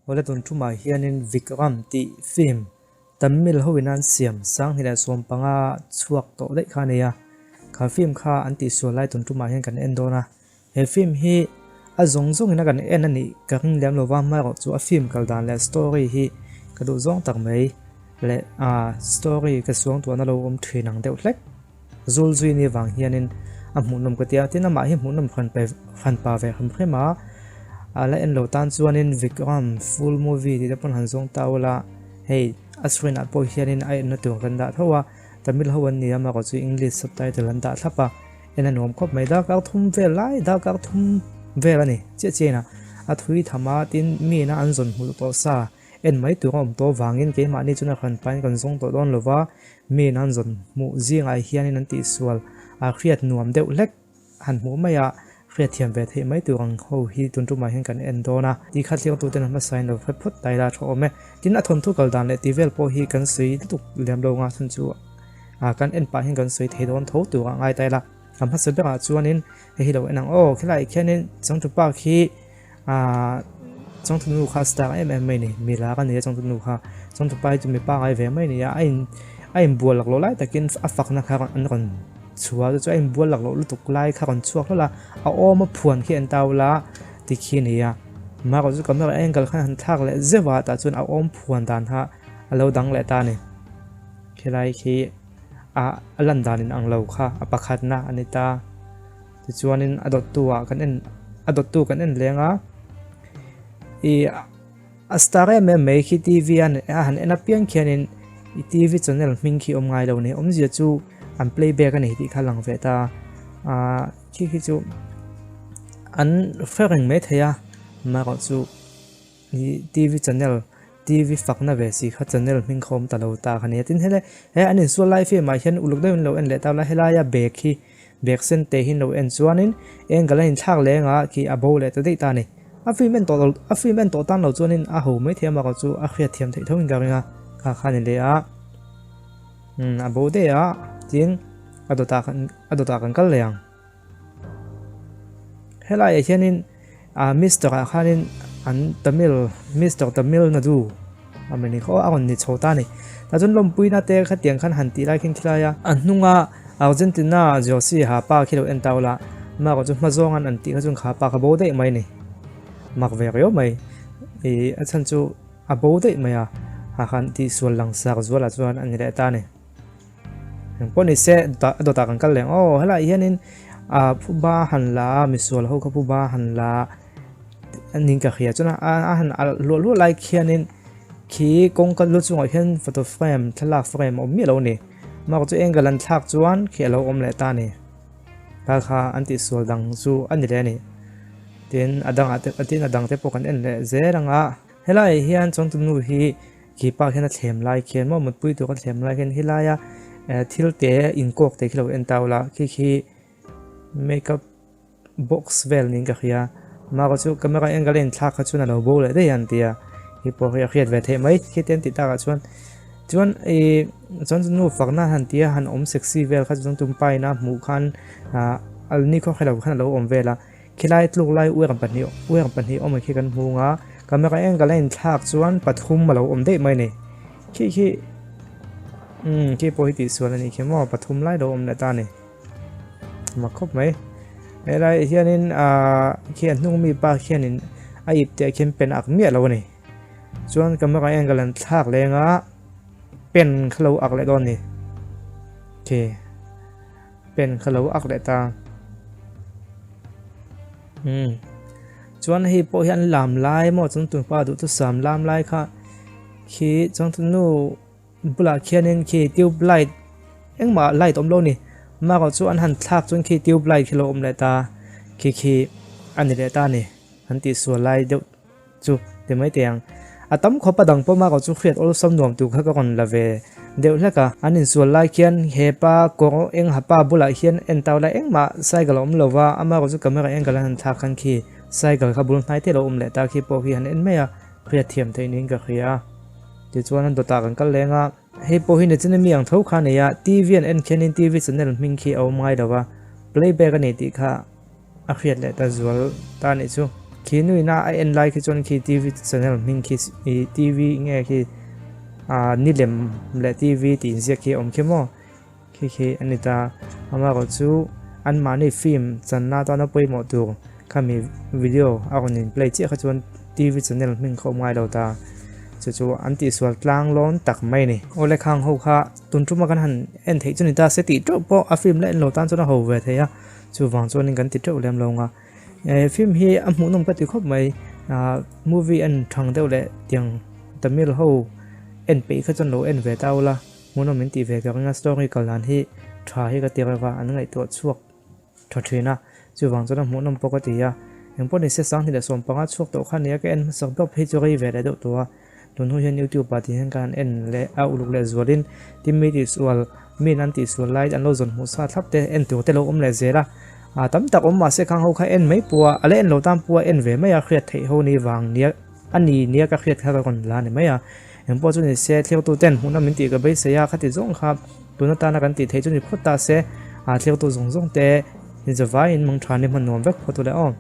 Awle tun tumah hianin Vikram tih film Tamil ho in an siam 2015 chhuak tawh daih kha a nei a, kha film kha an tihsual lai tun tumah hian kan en dawn a. He film hi a zawng zawngin a kan en a nih ka ring lem lova, amaherawhchu a film kal dan leh story hi ka duh zawng tak mai leh story ka suangtuahna lo awm thin ang deuh hlek. Zul zui ni vang hianin a hmuhnawm ka ti a, tin amah hi hmuhnawm hran pe hran pa ve hrim hrim a, a la en lo tan chuanin Vikram full movie tih te pawn han zawng ta ula, hei a screen ah pawh hianin a enna tur kan dah tho a, Tamil ho an ni a amaherawh chu English subtitle an dah thlap a, en a nuam khawp mai, darkar thum vel lai darkar thum vel a ni chiah chiah in a thui tham a, tin mi ina an zawn hmuh tawh sa. En mai tur a awm tawh vangin keimahni chuan a hran pahin kan zawng tawh dawn lova, mi in an zawn hmuh zingah hianin an tihsual a hriat nuam deuh hlek han hmuh mai a, hriat thiam ve theih mai tur ang ho hi tun tumah hian kan en dawn a. Ti kha thliangtu ten a hmasain lo hre phawt ta ila a tha awm e. Tin, a thawnthu kal dan leh ti vel pawh hi kan sawi lutuk lem lo nga chhan chu a kan en pah hian kan sawi thei dawn tho tur a ngai ta ila. A hmasa berah chuanin hei hi lo en ang aw, khilaiah khianin changtupa khi Aaa changtunu kha star em em mai ni mi lar a ni a changtunu kha changtupa hi chu mi pangai ve mai a ni a a in a inbual lak loh lai takin a fakna kha an rawn chhuah a chu a inbual lak loh lutuk lai kha rawn chhuak hlawlh a a awm a phuan khi an tau la tikhi a ni a amaherawh chu camera angle khan han thlak leh zeuh a tah chuan a awm phuan dan kha a lo dang leh ta a ni khilai khi a a lan dan in ang lo kha a pakhatna a ni ta. Tichuanin a dawttu ah kan en a dawttu kan en leng a ih a star em em mai khi tv a a han en apiang khianin ih tv channel hming khi awm ngai lo a ni awmzia chu an playback a ni tih kha a lang ve ta a ahh khi khi chu an hre reng maithei a amaherawh chu. Ih tv channel tv fakna ve si kha channel hming kha awm ta lo ta kha nia tin helai he an insual lai film ah hian uluk deuhin lo en leh ta ula helaia bag hi bag sen te hi lo en chuanin angle a inthlak leng a khi a bo leh ta daih ta a ni a film en tawh lo a film en tawh tan lo chuanin a ho maithei amaherawh chu a hriat thiam theih tho in ka ring a kha kha a ni leh a umm a bo daih a tin a dawtah kan a dawtah kan kal leh ang. Helaiah hianin ah mister ah khanin an Tamil mister Tamil Nadu a mawni kha aw a rawn ni chho ta a ni. Tah chuan lawmpuina te khatiang khan han tih lai khin khilai a. A hnunga Argentina jersey ha pa khi lo en ta ula mark chu hma zawngan an tih kha chuan kha pa kha bo daih mai a ni. Mak ve riau mai ih a chhan chu a bo daih mai a ha khan tihsual langsar zualah chuan a ni leh ta a ni. Engpawh ni se a dawtah kan kal leh ang aw helaiah hianin ah phuba han la a misual ho kha phuba han la a ning ka hria chuan a han alh hluah hluah lai khianin khi kawngka lu chungah hian photo frame thlalak frame a awm miah lo a ni amaherawhchu angle an thlak chuan khi a lo awm leh ta a ni kha kha an tihsual dang chu a ni leh a ni tin a dangah te tin a dang te pawh kan en leh zel ang a helaiah hian chawngtunu hi. Khi pa khian a thlem lai khian maw mutpui tur a thlem lai khian helai a eh thil te inkawk te khi lo en ta ula khi khi makeup box vel niin ka hria amaherawh chu camera angle a inthlak kha chuan a lo bo leh daih a an ti a hei pawh hi a hriat ve theih mai khi te an tih takah chuan chuan ih chuan chu nu fakna han ti a han awm sexy vel kha chuan tumpa ina hmuh khan ah ni khaw hrelo khan a lo awm vel a. Khilai tluk lai uiang 2 uiang 2 awm ang khi kan hmu ang a, camera angle a inthlak chuan pathum a lo awm daih mai a ni. Khi khi umm khi pawh hi tihsual a nih khi maw pathum lai lo awm leh ta a ni. Mak khawp mai. Helai hianin ahh khi a hnung mi pa khianin a ip te ah khian pen ak miah lo a ni. Chuan camera angle an thlak leng a pen kha lo ak leh dawn a ni. Khi. Pen kha lo ak leh ta. Umm. Chuan hei pawh hi an lam lai maw chuan tunpa duh chu sam lam lai kha khi chuan nu bulah khianin khi tube light engmah light awm lo ni. Amaherawh chu an han thlak chuan khi tube light khi lo awm leh ta khi khi a ni leh ta a ni. An tihsual lai deuh chu ti mai teh ang. A tam khawp a dang pawh mah chu hriat awlsam nuam tur kha ka rawn la ve deuh hlek a. An insual lai khian he pa kawr eng ha pa bulah hian en tau lai engmah cycle a awm lo va, ama erawh chu camera angle an han thlak khan khi cycle kha bul hnai te lo awm leh ta khi pawh khi han en mai a, hriat thiam theih niin ka hria a. Tichuan an dawtah kan kal leng a. Hei pawh hi nichin a mi ang tho kha a nei a, TV an en khianin TV channel hming khi a awm ngai lo va, playback a nei tih kha a hriat leh ta zual ta a nih chu. Khi nuina a en lai khi chuan khi TV channel hming khi ih TV nge khi ah ni lem leh TV tih inziak khi a awm khi maw khi khi a ni ta. Amaherawh chu anmahni film channa atana pawimawh tur khami video a rawn in play chiah kha chuan TV channel hming kha awm ngai lo ta. Chu chu an tihsual tlang lawn tak mai a ni. Awle khang ho kha tun tuma kan han en theih chu ni ta se tih teuh pawh a film la en lo tan chuan a ho ve thei a, chuvang chuanin kan ti teuh lem lo ang a. He film hi a hmuhnawm ka ti khawp mai ah movie en thang deuh leh tiang Tamil ho en peih kha chuan lo en ve ta ula hmuhnawm min tih ve ka ring a story kal dan hi tha hi ka ti reuh a an ngaihtuah chhuak tha thin a chuvang chuan a hmuhnawm pawh ka ti a engpawh ni se sanghnih leh 15 chhuak tawh kha nia ka en hmasak dawp hi chu rei ve leh deuh tawh a tun hnu hian youtube ah tih hian ka han en leh a uluk leh zualin tin mi tihsual Min an tihsual lai an lo zawn hmuh sa thlap te en tur te lo awm leh zel a, ah tam tak awm mahse khang ho kha en mai pua a la en lo tan pua en ve mai a hriat theih ho ni vang nia a ni nia ka hriat kha ka rawn la ni mai a, engpawh chu ni se thliartu ten hmuhna min tih ka beisei a khati zawng kha tun atana kan tih theih chu ni phawt ta se ah thliartu zawng zawng te in zavaiin mangtha ni hman nuam vek phawt u le aw.